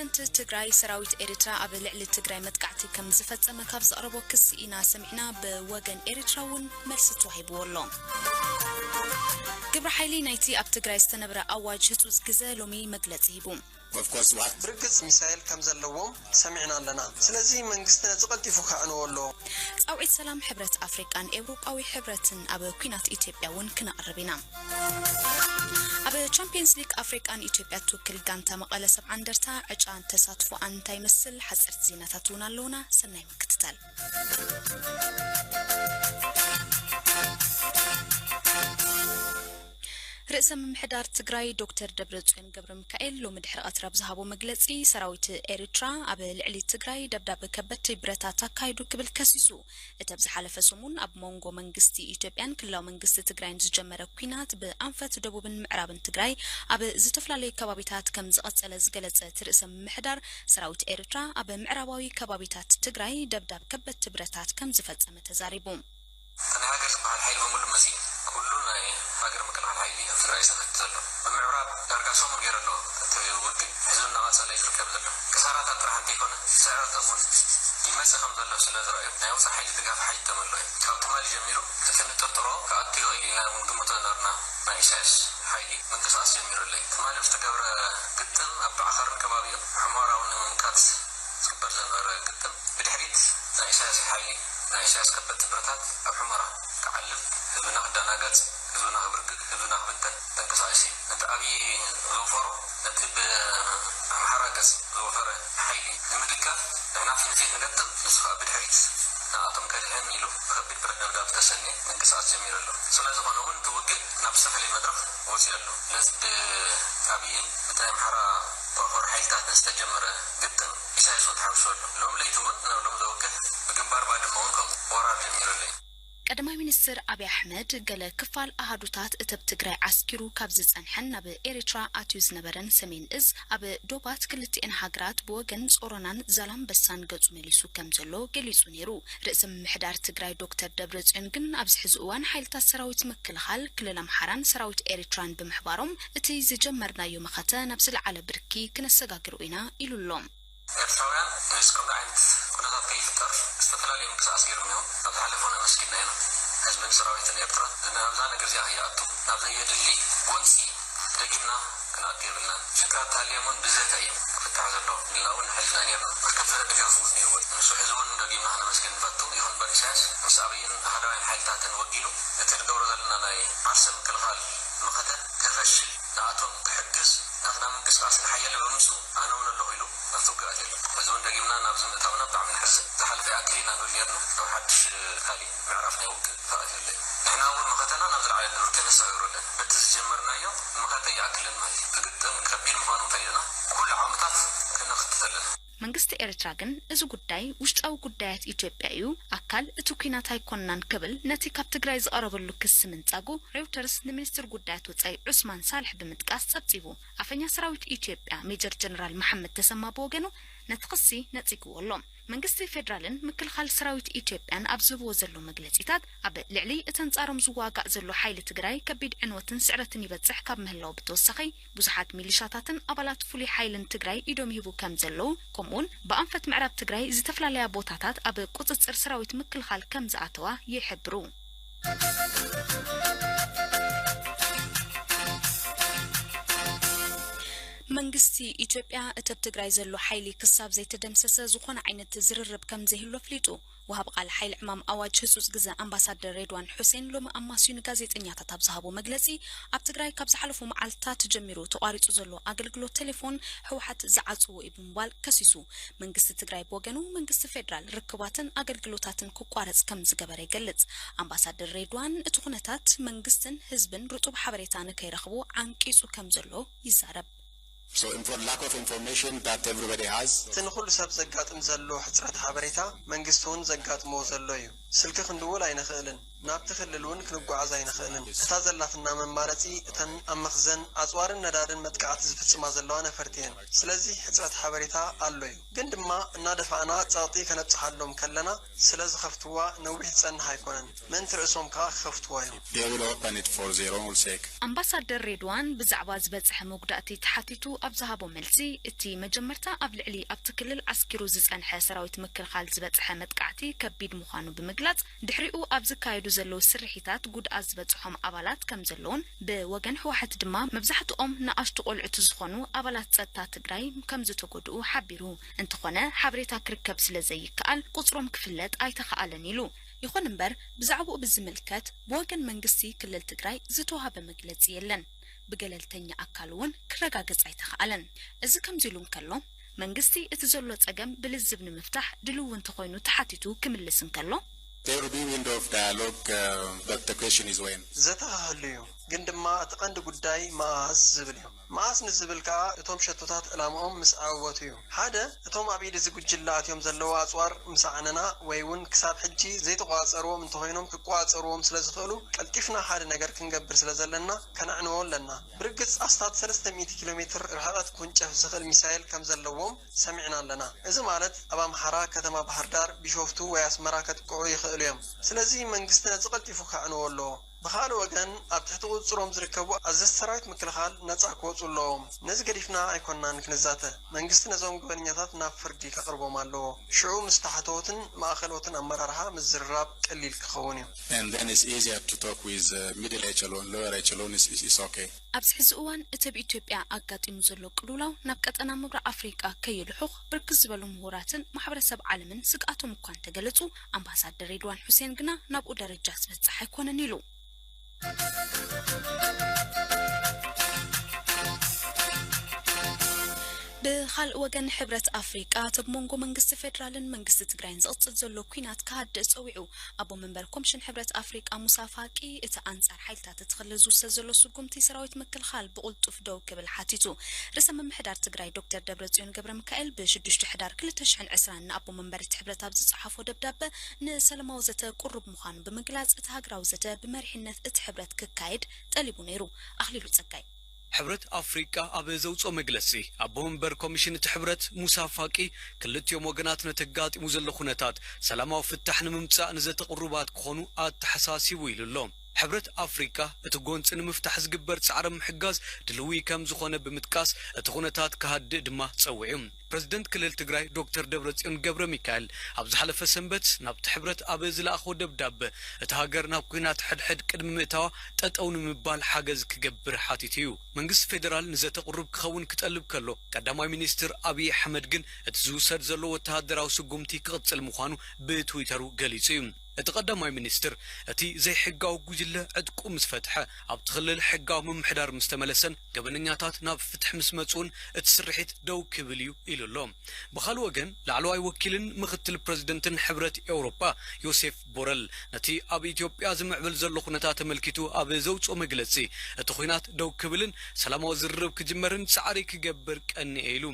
ፕሬዝዳንት ትግራይ፣ ሰራዊት ኤርትራ ኣብ ልዕሊ ትግራይ መጥቃዕቲ ከም ዝፈጸመ ካብ ዘቕረቦ ክሲ ኢና ሰሚዕና። ብወገን ኤርትራ እውን መልሲ ተዋሂብዎ ኣሎ። ግብረ ሓይሊ ናይቲ ኣብ ትግራይ ዝተነብረ ኣዋጅ ህጹጽ ግዘ ሎሚ መግለጺ ሂቡ። ብርግጽ ሚሳይል ከም ዘለዎም ሰሚዕና ኣለና። ስለዚ መንግስቲ ነዚ ቀልጢፉ ከዕንዎ ኣለዎ። ጻውዒት ሰላም ሕብረት ኣፍሪቃን ኤውሮጳዊ ሕብረትን ኣብ ኲናት ኢትዮጵያ እውን ክነቕርብ ኢና። ኣብ ቻምፒየንስ ሊግ ኣፍሪቃ ንኢትዮጵያ ትውክል ጋንታ መቐለ ሰብዓ እንደርታ ዕጫ ተሳትፎኣ እንታይ ይመስል? ሓጸርቲ ዜናታት እውን ኣለውና። ሰናይ ምክትታል። ርእሰ ምምሕዳር ትግራይ ዶክተር ደብረጽዮን ገብረ ሚካኤል ሎሚ ድሕሪ ቀትሪ ኣብ ዝሃቦ መግለጺ፣ ሰራዊት ኤርትራ ኣብ ልዕሊ ትግራይ ደብዳብ ከበድቲ ብረታት ኣካይዱ ክብል ከሲሱ። እቲ ኣብ ዝሓለፈ ሰሙን ኣብ መንጎ መንግስቲ ኢትዮጵያን ክልላዊ መንግስቲ ትግራይን ዝጀመረ ኲናት ብኣንፈት ደቡብን ምዕራብን ትግራይ ኣብ ዝተፈላለዩ ከባቢታት ከም ዝቐጸለ ዝገለጸ እቲ ርእሰ ምምሕዳር፣ ሰራዊት ኤርትራ ኣብ ምዕራባዊ ከባቢታት ትግራይ ደብዳብ ከበድቲ ብረታት ከም ዝፈጸመ ተዛሪቡ። ናይ ሃገር ዝበሃል ሓይሊ በሙሉ መፂኡ ኩሉ ናይ ሃገር ምክልኻል ሓይሊ ኣብ ትግራይ ዘኸት ዘሎ ብምዕራብ ዳርጋ ሰሙን ገይሩ ኣሎ እቲ ውግእ ሕዚ እናቐፀለ እዩ ዝርከብ ዘሎ። ክሳራታት ጥራሕ እንተይኮነ ስዕረቶም እውን ይመፅእ ከም ዘሎ ስለ ዝረኣዩ ናይ ወፃእ ሓይሊ ድጋፍ ሓይሊ ተመሎ እዩ። ካብ ትማሊ ጀሚሩ እቲ ንጥርጥሮ ክኣቱ ይኽእል ኢልና እውን ግምቶ ዝነበርና ናይ ኢሳያስ ሓይሊ ምንቅስቃስ ጀሚሩ ኣሎ እዩ። ትማሊ ዝተገብረ ግጥም ኣብ ባዕኸርን ከባቢኦም ሑመራ እውን ንምምካት ዝግበር ዝነበረ ግጥም ብድሕሪት ናይ ኢሳያስ ሓይሊ ናይ ኢሳያስ ከበድቲ ብረታት ኣብ ሑመራ ክዓልብ ህዝብና ክደናገፅ ህዝብና ክብርግግ ህዝብና ክብተን ተንቀሳቒሱ እዩ። ነቲ ኣብዪ ዘውፈሮ ነቲ ብኣምሓራ ገፅ ዝወፈረ ሓይሊ ንምድጋፍ ንሕና ፊት ንፊት ንገጥም ንሱ ከዓ ብድሕሪት ንኣቶም ከድሕን ኢሉ ብከቢድ ብረት ደብዳብ ዝተሰነየ ምንቅስቃስ ጀሚሩ ኣሎ። ስለዝኾነ እውን እቲ ውግእ ናብ ዝተፈላለየ መድረኽ ወፂኡ ኣሎ። ነዚ ብኣብይን ብናይ ኣምሓራ ኮርኮር ሓይልታትን ዝተጀመረ ግጥም ኢሳያስ እውን ተሓዊሱ ኣሎ። ሎም ለይቲ እውን ናብ ሎም ዘውግሕ ብግንባር ባድመ እውን ከምኡ ወራር ጀሚሩ ኣሎ እዩ። ቀዳማይ ሚኒስትር ኣብይ ኣሕመድ ገለ ክፋል ኣሃዱታት እተብ ትግራይ ዓስኪሩ ካብ ዝጸንሐን ናብ ኤርትራ ኣትዩ ዝነበረን ሰሜን እዝ ኣብ ዶባት ክልቲኤን ሃገራት ብወገን ጾሮናን ዛላምበሳን ገጹ መሊሱ ከም ዘሎ ገሊጹ ነይሩ። ርእሰ ምምሕዳር ትግራይ ዶክተር ደብረጽዮን ግን ኣብዚ ሕዚ እዋን ሓይልታት ሰራዊት ምክልኻል ክልል ኣምሓራን ሰራዊት ኤርትራን ብምሕባሮም እቲ ዝጀመርናዮ መኸተ ናብ ዝለዓለ ብርኪ ክነሰጋግሮ ኢና ኢሉ ኣሎ። ኤርትራውያን ነዚ ከምዚ ዓይነት ኩነታት ከይፍጠር ዝተፈላለዩ ምንቅስቃስ ገይሮም እዮም። ኣብ ዝሓለፈ እውን ኣመስጊንና ኢና። ህዝብን ሰራዊትን ኤርትራ ናብዛ ነገር እዚኣ ከይኣቱ ናብ ዘየድሊ ጎንፂ ደጊምና ክንኣቱ የብልናን። ሽግራት ተሃልዮም እውን ብዘተ እዮም ክፍታሕ ዘለዎ ኢልና እውን ሓሊፍና ነይርና። ብርክት ዝበለ ድጋፍ እውን ነይርዎ እዩ። ንሱ ሕዚ እውን ደጊምና ከነመስግን ንፈቱ። ይኹን እምበር ኢሳያስ ምስ ኣብይን ኣሃዳውያን ሓይልታትን ወጊኑ እቲ ንገብሮ ዘለና ናይ ዓርሰ ምክልኻል መኸተ ከፈሽል ንኣቶም ክሕግዝ ናትና ምንቅስቃስ ንሓያለ ብምምፅኡ ኣነ እውን ኣለኹ ኢሉ ናብቲ ውግእ ኣትዩ ኣሎ። ሕዚ እውን ደጊምና ናብዚ ምእታውና ብጣዕሚ ንሕዝን። ዝሓለፈ ይኣክል ኢና ንብል ነይርና። ናብ ሓድሽ ካሊእ ምዕራፍ ናይ ውግእ ተኣትዩ ኣሎ እዩ። ንሕና እውን መኸተና ናብ ዝለዓለ ብርኪ ነሰጋግሮ ኣለና። በቲ ዝጀመርናዮ መኸተ ይኣክልን ማለት እዩ። እቲ ግጥም ከቢድ ምዃኑ ፈሊጥና ኩሉ ዓቕምታት ከነኽትት ኣለና። መንግስቲ ኤርትራ ግን እዚ ጉዳይ ውሽጣዊ ጉዳያት ኢትዮጵያ እዩ፣ ኣካል እቲ ኲናት ኣይኮንናን ክብል ነቲ ካብ ትግራይ ዝቐረበሉ ክሲ ምንጻጉ ሬውተርስ ንሚኒስትር ጉዳያት ወጻኢ ዑስማን ሳልሕ ብምጥቃስ ጸብጺቡ። ኣፈኛ ሰራዊት ኢትዮጵያ ሜጀር ጀነራል መሓመድ ተሰማ ብወገኑ ነቲ ክሲ ነጺግዎ ኣሎ። መንግስቲ ፌደራልን ምክልኻል ሰራዊት ኢትዮጵያን ኣብ ዝህብዎ ዘለዉ መግለጺታት ኣብ ልዕሊ እቲ ኣንጻሮም ዝዋጋእ ዘሎ ሓይሊ ትግራይ ከቢድ ዕንወትን ስዕረትን ይበጽሕ ካብ ምህላዉ ብተወሳኺ ብዙሓት ሚሊሻታትን ኣባላት ፍሉይ ሓይልን ትግራይ ኢዶም ይህቡ ከም ዘለዉ ከምኡውን ብኣንፈት ምዕራብ ትግራይ ዝተፈላለያ ቦታታት ኣብ ቁፅፅር ሰራዊት ምክልኻል ከም ዝኣተዋ ይሕብሩ። መንግስቲ ኢትዮጵያ እቲ ኣብ ትግራይ ዘሎ ሓይሊ ክሳብ ዘይተደምሰሰ ዝኾነ ዓይነት ዝርርብ ከም ዘይህሉ ኣፍሊጡ። ወሃቢ ቃል ሓይሊ ዕማም ኣዋጅ ህጹጽ ግዘ ኣምባሳደር ሬድዋን ሑሴን ሎሚ ኣማስዩ ንጋዜጠኛታት ኣብ ዝሃቦ መግለጺ፣ ኣብ ትግራይ ካብ ዝሓለፉ መዓልትታት ጀሚሩ ተቋሪጹ ዘሎ ኣገልግሎት ቴሌፎን ህወሓት ዝዓጽዎ እዩ ብምባል ከሲሱ። መንግስቲ ትግራይ ብወገኑ መንግስቲ ፌደራል ርክባትን ኣገልግሎታትን ክቋረጽ ከም ዝገበረ ይገልጽ። ኣምባሳደር ሬድዋን እቲ ኩነታት መንግስትን ህዝብን ርጡብ ሓበሬታ ንከይረኽቡ ዓንቂጹ ከም ዘሎ ይዛረብ። So infor- lack of information that everybody has. እቲ ንኹሉ ሰብ ዘጋጥም ዘሎ ሕፅረት ሓበሬታ መንግስቲ እውን ዘጋጥሞ ዘሎ እዩ። ስልኪ ክንድውል ኣይንኽእልን። ናብቲ ክልል እውን ክንጓዓዝ ኣይንኽእልን። እታ ዘላትና መማረፂ እተን ኣብ መኽዘን ኣፅዋርን ነዳድን መጥቃዕቲ ዝፍፅማ ዘለዋ ነፈርቲ እየን። ስለዚ ሕፅረት ሓበሬታ ኣሎ እዩ። ግን ድማ እናደፋእና ፀቕጢ ከነብፅሓሎም ከለና ስለ ዝኸፍትዋ ነዊሕ ዝፀንሕ ኣይኮነን። ምእንቲ ርእሶም ከዓ ክኸፍትዋ እዮም። They will open it for their own sake. ኣምባሳደር ሬድዋን ብዛዕባ ዝበፅሐ መጉዳእቲ ተሓቲቱ ኣብ ዝሃቦ መልሲ፣ እቲ መጀመርታ ኣብ ልዕሊ ኣብቲ ክልል ዓስኪሩ ዝፀንሐ ሰራዊት ምክልኻል ዝበፅሐ መጥቃዕቲ ከቢድ ምዃኑ ብምግላፅ፣ ድሕሪኡ ኣብ ዝካየዱ ዘለዉ ስርሒታት ጉድኣት ዝበፅሖም ኣባላት ከም ዘለዉን ብወገን ህወሓት ድማ መብዛሕትኦም ንኣሽቱ ቆልዑት ዝኾኑ ኣባላት ፀጥታ ትግራይ ከም ዝተጎድኡ ሓቢሩ። እንተኾነ ሓበሬታ ክርከብ ስለ ዘይከኣል ቁፅሮም ክፍለጥ ኣይተኸኣለን ኢሉ። ይኹን እምበር ብዛዕባኡ ብዝምልከት ብወገን መንግስቲ ክልል ትግራይ ዝተዋህበ መግለፂ የለን። ብገለልተኛ ኣካል እውን ክረጋገፅ ኣይተኸኣለን። እዚ ከምዚ ኢሉ እንከሎ፣ መንግስቲ እቲ ዘሎ ፀገም ብልዝብ ንምፍታሕ ድልው እንተኾይኑ ተሓቲቱ ክምልስ እንከሎ፣ There will be window of dialogue, uh, but the question is when. ዘተ ክህሉ እዩ፣ ግን ድማ እቲ ቀንዲ ጉዳይ መኣስ ዝብል እዩ። መኣስ ንዝብል ከኣ እቶም ሸቶታት ዕላምኦም ምስ ዓወቱ እዩ። ሓደ፣ እቶም ኣብ ኢድ እዚ ጉጅለ ኣትዮም ዘለዉ ኣጽዋር ምስ ኣዕነና ወይ እውን ክሳብ ሕጂ ዘይተቋጸርዎም እንተኾይኖም ክቋጸርዎም ስለ ዝኽእሉ ቀልጢፍና ሓደ ነገር ክንገብር ስለ ዘለና ከነዕንዎ ኣለና። ብርግጽ ኣስታት ሰለስተ ሚእቲ ኪሎ ሜትር ርሕቐት ክውንጨፍ ዝኽእል ሚሳይል ከም ዘለዎም ሰሚዕና ኣለና። እዚ ማለት ኣብ ኣምሓራ ከተማ ባህር ዳር፣ ቢሾፍቱ ወይ ኣስመራ ከጥቅዑ ይኽእሉ እዮም። ስለዚ መንግስቲ ነዚ ቀልጢፉ ከዕንዎ ኣለዎ። ብኻልእ ወገን ኣብ ትሕቲ ቁጽጽሮም ዝርከቡ ኣዘዝቲ ሰራዊት ምክልኻል ነጻ ክወጹ ኣለዎም። ነዚ ገዲፍና ኣይኮንናን ክንዛተ። መንግስቲ ነዞም ገበነኛታት ናብ ፍርዲ ከቕርቦም ኣለዎ። ሽዑ ምስ ታሕተዎትን ማእኸሎትን ኣመራርሓ ምዝርራብ ቀሊል ክኸውን እዩ። And then it's easier to talk with, uh, middle echelon, lower echelon is, is, is okay. ኣብዚ ሕዚ እዋን እቲ ኣብ ኢትዮጵያ ኣጋጢሙ ዘሎ ቅልውላው ናብ ቀጠና ምብራቕ ኣፍሪቃ ከይልሑኽ ብርክት ዝበሉ ምሁራትን ማሕበረሰብ ዓለምን ስግኣቶም እኳ እንተገለጹ፣ ኣምባሳደር ሬድዋን ሑሴን ግና ናብኡ ደረጃ ዝበጽሕ ኣይኮነን ኢሉ። ብኻልእ ወገን፣ ሕብረት ኣፍሪቃ ኣብ መንጎ መንግስቲ ፌዴራልን መንግስቲ ትግራይን ዝቕጽል ዘሎ ኲናት ክሃድእ ጸዊዑ። ኣቦ መንበር ኮሚሽን ሕብረት ኣፍሪቃ ሙሳ ፋቂ፣ እቲ ኣንጻር ሓይልታት እቲ ክልል ዝውሰድ ዘሎ ስጉምቲ ሰራዊት ምክልኻል ብቕልጡፍ ደው ክብል ሓቲቱ። ርእሰ ምምሕዳር ትግራይ ዶክተር ደብረጽዮን ገብረ ሚካኤል ብሽዱሽተ ሕዳር ክልተ ሽሕን ዕስራን ንኣቦ መንበር እቲ ሕብረት ኣብ ዝጸሓፎ ደብዳበ፣ ንሰላማዊ ዘተ ቅሩብ ምዃኑ ብምግላጽ፣ እቲ ሃገራዊ ዘተ ብመሪሕነት እቲ ሕብረት ክካየድ ጠሊቡ ነይሩ። ኣኽሊሉ ጸጋይ። ሕብረት ኣፍሪቃ ኣብ ዘውፅኦ መግለፂ፣ ኣቦ መንበር ኮሚሽን እቲ ሕብረት ሙሳ ፋቂ፣ ክልቲኦም ወገናት ነቲ ኣጋጢሙ ዘሎ ኩነታት ሰላማዊ ፍታሕ ንምምፃእ ንዘተ ቅሩባት ክኾኑ ኣተሓሳሲቡ ኢሉ ኣሎ። ሕብረት ኣፍሪቃ እቲ ጎንፂ ንምፍታሕ ዝግበር ፃዕሪ ምሕጋዝ ድልዊ ከም ዝኾነ ብምጥቃስ፣ እቲ ኩነታት ክሃድእ ድማ ፀዊዑ። ፕረዚደንት ክልል ትግራይ ዶክተር ደብረፅዮን ገብረ ሚካኤል ኣብ ዝሓለፈ ሰንበት ናብቲ ሕብረት ኣብ ዝለኣኾ ደብዳበ፣ እቲ ሃገር ናብ ኲናት ሕድሕድ ቅድሚ ምእታዋ ጠጠው ንምባል ሓገዝ ክገብር ሓቲቱ እዩ። መንግስቲ ፌዴራል ንዘተ ቅሩብ ክኸውን ክጠልብ ከሎ፣ ቀዳማይ ሚኒስትር ኣብይ ኣሕመድ ግን እቲ ዝውሰድ ዘሎ ወተሃደራዊ ስጉምቲ ክቕጽል ምዃኑ ብትዊተሩ ገሊጹ እዩ። እቲ ቀዳማይ ሚኒስትር፣ እቲ ዘይሕጋዊ ጉጅለ ዕጥቁ ምስ ፈትሐ፣ ኣብቲ ክልል ሕጋዊ ምምሕዳር ምስ ተመለሰን ገበነኛታት ናብ ፍትሒ ምስ መጹን እቲ ስርሒት ደው ክብል እዩ ኢሉ ኣሎ። ብኻልእ ወገን፣ ላዕለዋይ ወኪልን ምኽትል ፕረዚደንትን ሕብረት ኤውሮጳ ዮሴፍ ቦረል፣ ነቲ ኣብ ኢትዮጵያ ዝምዕብል ዘሎ ኩነታት ተመልኪቱ ኣብ ዘውጽኦ መግለጺ፣ እቲ ኲናት ደው ክብልን ሰላማዊ ዝርርብ ክጅመርን ጻዕሪ ክገብር ቀኒኤ ኢሉ።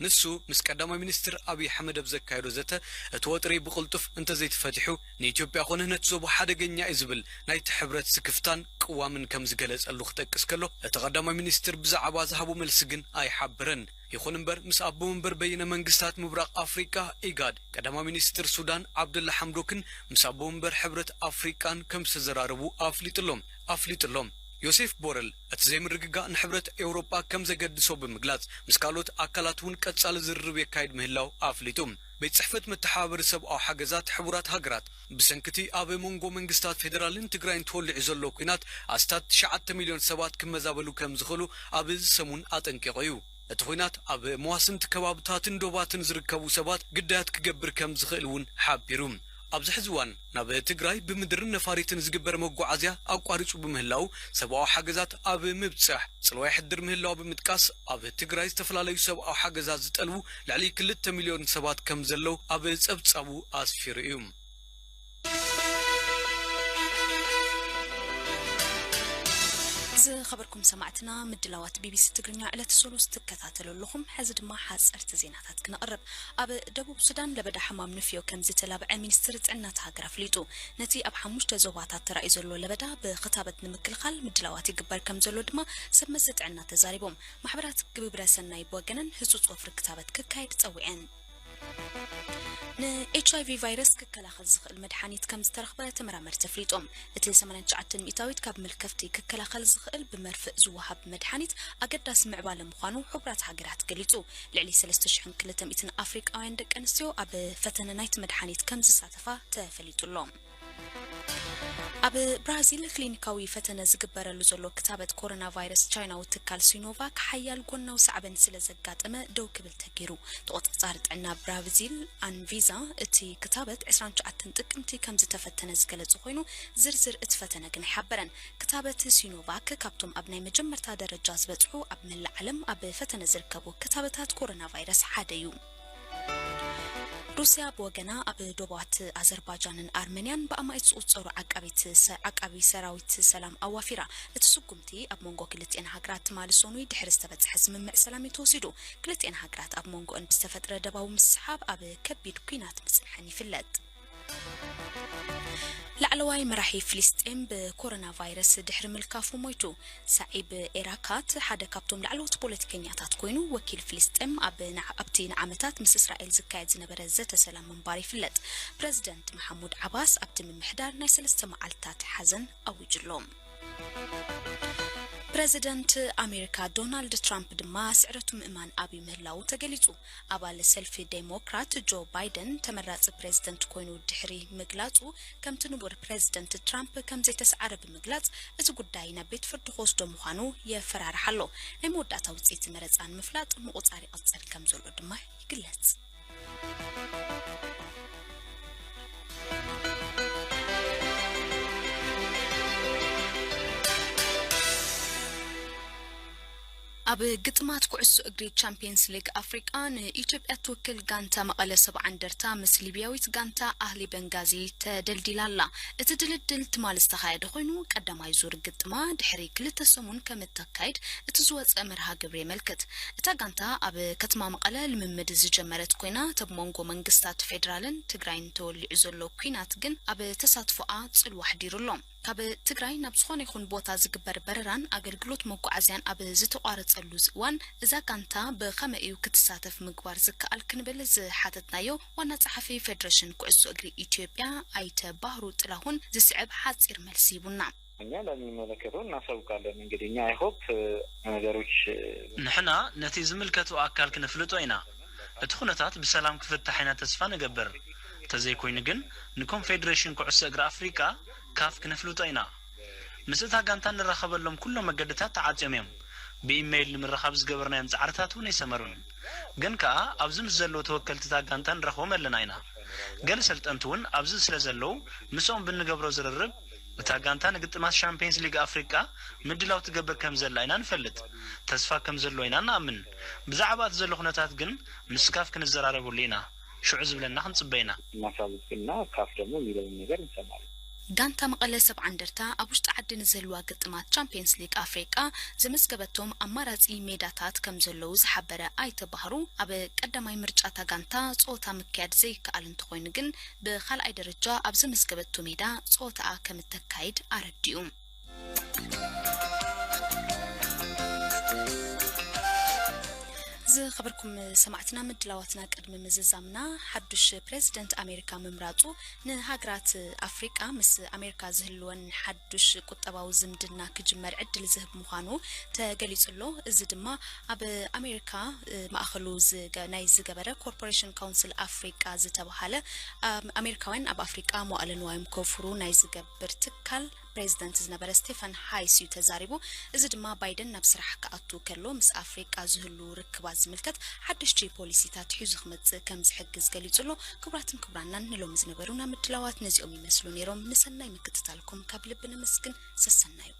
ንሱ ምስ ቀዳማይ ሚኒስትር ኣብይ ኣሕመድ ኣብ ዘካየዶ ዘተ፣ እቲ ወጥሪ ብቕልጡፍ እንተዘይተፈቲሑ፣ ንኢትዮጵያ ኮነ ነቲ ዞባ ሓደገኛ እዩ ዝብል ናይቲ ሕብረት ስክፍታን ቅዋምን ከም ዝገለጸሉ ክጠቅስ ከሎ፣ እቲ ቀዳማይ ሚኒስትር ብዛዕባ ዝሃቦ መልሲ ግን ኣይሓበረን። ይኹን እምበር፣ ምስ ኣቦ መንበር በይነ መንግስታት ምብራቕ ኣፍሪቃ፣ ኢጋድ፣ ቀዳማይ ሚኒስትር ሱዳን ዓብደላ ሓምዶክን ምስ ኣቦ መንበር ሕብረት ኣፍሪቃን ከም ዝተዘራረቡ ኣፍሊጡ ኣሎ። ኣፍሊጡ ኣሎ። ዮሴፍ ቦረል፣ እቲ ዘይምርግጋእ ንሕብረት ኤውሮጳ ከም ዘገድሶ ብምግላጽ፣ ምስ ካልኦት ኣካላት እውን ቀጻሊ ዝርርብ የካይድ ምህላው ኣፍሊጡ። ቤት ጽሕፈት መተሓባበሪ ሰብኣዊ ሓገዛት ሕቡራት ሃገራት፣ ብሰንኪ እቲ ኣብ መንጎ መንግስታት ፌደራልን ትግራይን ተወሊዑ ዘሎ ኲናት፣ ኣስታት ትሽዓተ ሚልዮን ሰባት ክመዛበሉ ከም ዝኽእሉ ኣብዚ ሰሙን ኣጠንቂቑ እዩ። እቲ ኲናት ኣብ መዋስንቲ ከባብታትን ዶባትን ዝርከቡ ሰባት ግዳያት ክገብር ከም ዝኽእል እውን ሓቢሩ። ኣብዚ ሕዚ እዋን ናብ ትግራይ ብምድርን ነፋሪትን ዝግበር መጓዓዝያ ኣቋሪጹ ብምህላው፣ ሰብኣዊ ሓገዛት ኣብ ምብጻሕ ጽልዋ የሕድር ምህላው ብምጥቃስ፣ ኣብ ትግራይ ዝተፈላለዩ ሰብኣዊ ሓገዛት ዝጠልቡ ልዕሊ ክልተ ሚልዮን ሰባት ከም ዘለዉ ኣብ ጸብጻቡ ኣስፊሩ እዩ። ዝኸበርኩም ሰማዕትና፣ ምድላዋት ቢቢሲ ትግርኛ ዕለት ሰሉስ ትከታተሉ ኣለኹም። ሕዚ ድማ ሓጸርቲ ዜናታት ክነቕርብ። ኣብ ደቡብ ሱዳን ለበዳ ሕማም ንፍዮ ከም ዝተላብዐ ሚኒስትሪ ጥዕና እታ ሃገር ኣፍሊጡ። ነቲ ኣብ ሓሙሽተ ዞባታት ተራእዩ ዘሎ ለበዳ ብኽታበት ንምክልኻል ምድላዋት ይግበር ከም ዘሎ ድማ ሰብ መዚ ጥዕና ተዛሪቦም። ማሕበራት ግብረ ሰናይ ብወገነን ህጹጽ ወፍሪ ክታበት ክካየድ ጸዊዐን። ን ኤች ኣይ ቪ ቫይረስ ክከላኸል ዝኽእል መድሓኒት ከም ዝተረኽበ ተመራመርቲ ኣፍሊጦም። እቲ ሰማንያን ትሽዓተን ሚእታዊት ካብ መልከፍቲ ክከላኸል ዝኽእል ብመርፍእ ዝወሃብ መድሓኒት ኣገዳሲ ምዕባለ ምዃኑ ሕቡራት ሃገራት ገሊጹ። ልዕሊ ሰለስተ ሽሕን ክልተ ሚእትን ኣፍሪቃውያን ደቂ ኣንስትዮ ኣብ ፈተነ ናይቲ መድሓኒት ከም ዝሳተፋ ተፈሊጡ ኣሎ። ኣብ ብራዚል ክሊኒካዊ ፈተነ ዝግበረሉ ዘሎ ክታበት ኮሮና ቫይረስ ቻይናዊ ትካል ሲኖቫክ ሓያል ጎናዊ ሳዕበን ስለ ዘጋጠመ ደው ክብል ተገይሩ። ተቖጻጻሪ ጥዕና ብራዚል ኣንቪዛ እቲ ክታበት ዕስራን ትሽዓተን ጥቅምቲ ከም ዝተፈተነ ዝገለጸ ኮይኑ ዝርዝር እቲ ፈተነ ግን ኣይሓበረን። ክታበት ሲኖቫክ ካብቶም ኣብ ናይ መጀመርታ ደረጃ ዝበጽሑ ኣብ መላእ ዓለም ኣብ ፈተነ ዝርከቡ ክታበታት ኮሮና ቫይረስ ሓደ እዩ። ሩስያ ብወገና ኣብ ዶባት ኣዘርባጃንን ኣርመንያን ብኣማኢት ዝቑጸሩ ዓቃቢት ሰ-፣ ዓቃቢ ሰራዊት ሰላም ኣዋፊራ። እቲ ስጉምቲ ኣብ መንጎ ክልቲኤን ሃገራት ትማሊ ሰኑይ ድሕሪ ዝተበጽሐ ስምምዕ ሰላም እዩ ተወሲዱ። ክልቲኤን ሃገራት ኣብ መንጎኦን ብዝተፈጥረ ደባዊ ምስሓብ ኣብ ከቢድ ኲናት ምጽንሐን ይፍለጥ። ላዕለዋይ መራሒ ፍልስጤም ብኮሮና ቫይረስ ድሕሪ ምልካፉ ሞይቱ። ሳዒብ ኤራካት ሓደ ካብቶም ላዕለዎት ፖለቲከኛታት ኮይኑ፣ ወኪል ፍልስጤም ኣብ ንዓ-፣ ኣብቲ ንዓመታት ምስ እስራኤል ዝካየድ ዝነበረ ዘተ ሰላም ምንባሩ ይፍለጥ። ፕረዚደንት መሓሙድ ዓባስ ኣብቲ ምምሕዳር ናይ ሰለስተ መዓልታት ሓዘን ኣዊጁ ኣሎ። ፕረዚደንት ኣሜሪካ ዶናልድ ትራምፕ ድማ ስዕረቱ ምእማን ኣብዩ ምህላዉ ተገሊጹ። ኣባል ሰልፊ ዴሞክራት ጆ ባይደን ተመራጺ ፕረዚደንት ኮይኑ ድሕሪ ምግላጹ፣ ከምቲ ንቡር ፕረዚደንት ትራምፕ ከም ዘይተሰዓረ ብምግላጽ፣ እቲ ጉዳይ ናብ ቤት ፍርዲ ክወስዶ ምዃኑ የፈራርሕ ኣሎ። ናይ መወዳእታ ውጽኢት መረጻ ንምፍላጥ ምቑጻር ይቕጽል ከም ዘሎ ድማ ይግለጽ። ኣብ ግጥማት ኩዕሶ እግሪ ቻምፒየንስ ሊግ ኣፍሪቃ ንኢትዮጵያ ትውክል ጋንታ መቐለ ሰብዓ እንደርታ ምስ ሊብያዊት ጋንታ ኣህሊ በንጋዚ ተደልዲላ ኣላ። እቲ ድልድል ትማሊ ዝተኻየደ ኮይኑ፣ ቀዳማይ ዙር ግጥማ ድሕሪ ክልተ ሰሙን ከም እተካይድ እቲ ዝወጸ መርሃ ግብሪ የመልክት። እታ ጋንታ ኣብ ከተማ መቐለ ልምምድ ዝጀመረት ኮይና፣ ተብ መንጎ መንግስታት ፌደራልን ትግራይን ተወሊዑ ዘሎ ኲናት ግን ኣብ ተሳትፎኣ ጽልዋ ኣሕዲሩ ኣሎ። ካብ ትግራይ ናብ ዝኾነ ይኹን ቦታ ዝግበር በረራን ኣገልግሎት መጓዓዝያን ኣብ ዝተቋረጸሉ እዚ እዋን፣ እዛ ጋንታ ብኸመይ እዩ ክትሳተፍ ምግባር ዝከኣል ክንብል ዝሓተትናዮ ዋና ጸሓፊ ፌደሬሽን ኩዕሶ እግሪ ኢትዮጵያ ኣይተ ባህሩ ጥላሁን ዝስዕብ ሓጺር መልሲ ሂቡና። እኛ ለሚመለከተው እናሳውቃለን። እንግዲህ እኛ I hope ነገሮች ንሕና ነቲ ዝምልከቶ ኣካል ክነፍልጦ ኢና። እቲ ኩነታት ብሰላም ክፍታሕ ኢና ተስፋ ንገብር። ተዘይኮይኑ ግን ንኮንፌዴሬሽን ኩዕሶ እግሪ ኣፍሪቃ፣ ካፍ፣ ክነፍልጦ ኢና። ምስ እታ ጋንታ እንራኸበሎም ኩሎም መገድታት ተዓጽዮም እዮም። ብኢሜይል ንምርኻብ ዝገበርናዮም ጻዕርታት እውን ኣይሰመሩን። ግን ከኣ ኣብዚ ምስ ዘለዉ ተወከልቲ እታ ጋንታ ንረኽቦም ኣለና ኢና። ገለ ሰልጠንቲ እውን ኣብዚ ስለ ዘለዉ ምስኦም ብንገብሮ ዝርርብ እታ ጋንታ ንግጥማት ሻምፒየንስ ሊግ ኣፍሪቃ ምድላው ትገብር ከም ዘላ ኢና ንፈልጥ። ተስፋ ከም ዘሎ ኢና ንኣምን። ብዛዕባ እቲ ዘሎ ኩነታት ግን ምስ ካፍ ክንዘራረበሉ ኢና። ሽዑ ዝብለና ክንጽበ ኢና። እናሳውቅና ካፍ ደግሞ የሚለውን ነገር እንሰማለን። ጋንታ መቐለ ሰብዓ እንደርታ ኣብ ውሽጢ ዓዲ ንዝህልዋ ግጥማት ቻምፒየንስ ሊግ ኣፍሪቃ ዘመዝገበቶም ኣማራጺ ሜዳታት ከም ዘለዉ ዝሓበረ ኣይተ ባህሩ፣ ኣብ ቀዳማይ ምርጫ እታ ጋንታ ጸወታ ምክያድ ዘይከኣል እንተኾይኑ ግን፣ ብኻልኣይ ደረጃ ኣብ ዘመዝገበቶ ሜዳ ጸወታኣ ከም እተካይድ ኣረዲኡ። ዝኸበርኩም ሰማዕትና፣ ምድላዋትና ቅድሚ ምዝዛምና፣ ሓዱሽ ፕሬዚደንት ኣሜሪካ ምምራጹ ንሃገራት ኣፍሪቃ ምስ ኣሜሪካ ዝህልወን ሓዱሽ ቁጠባዊ ዝምድና ክጅመር ዕድል ዝህብ ምዃኑ ተገሊጹ ኣሎ። እዚ ድማ ኣብ ኣሜሪካ፣ እ፣ ማእኸሉ ዝገ-፣ ናይ ዝገበረ ኮርፖሬሽን ካውንስል ኣፍሪቃ ዝተባሃለ፣ ኣም-፣ ኣሜሪካውያን ኣብ ኣፍሪቃ መዋእለ ንዋዮም ከውፍሩ ናይ ዝገብር ትካል ፕሬዚደንት ዝነበረ ስቴፈን ሃይስ እዩ ተዛሪቡ። እዚ ድማ ባይደን ናብ ስራሕ ክኣቱ ከሎ ምስ ኣፍሪቃ ዝህሉ ርክባት ዝምልከት ሓደሽቲ ፖሊሲታት ሒዙ ክመጽእ ከም ዝሕግዝ ገሊጹ ኣሎ። ክቡራትን ክቡራናን፣ ንሎሚ ዝነበሩና ምድላዋት ነዚኦም ይመስሉ ነይሮም። ንሰናይ ምክትታልኩም ካብ ልቢ ነመስግን። ሰሰናዩ።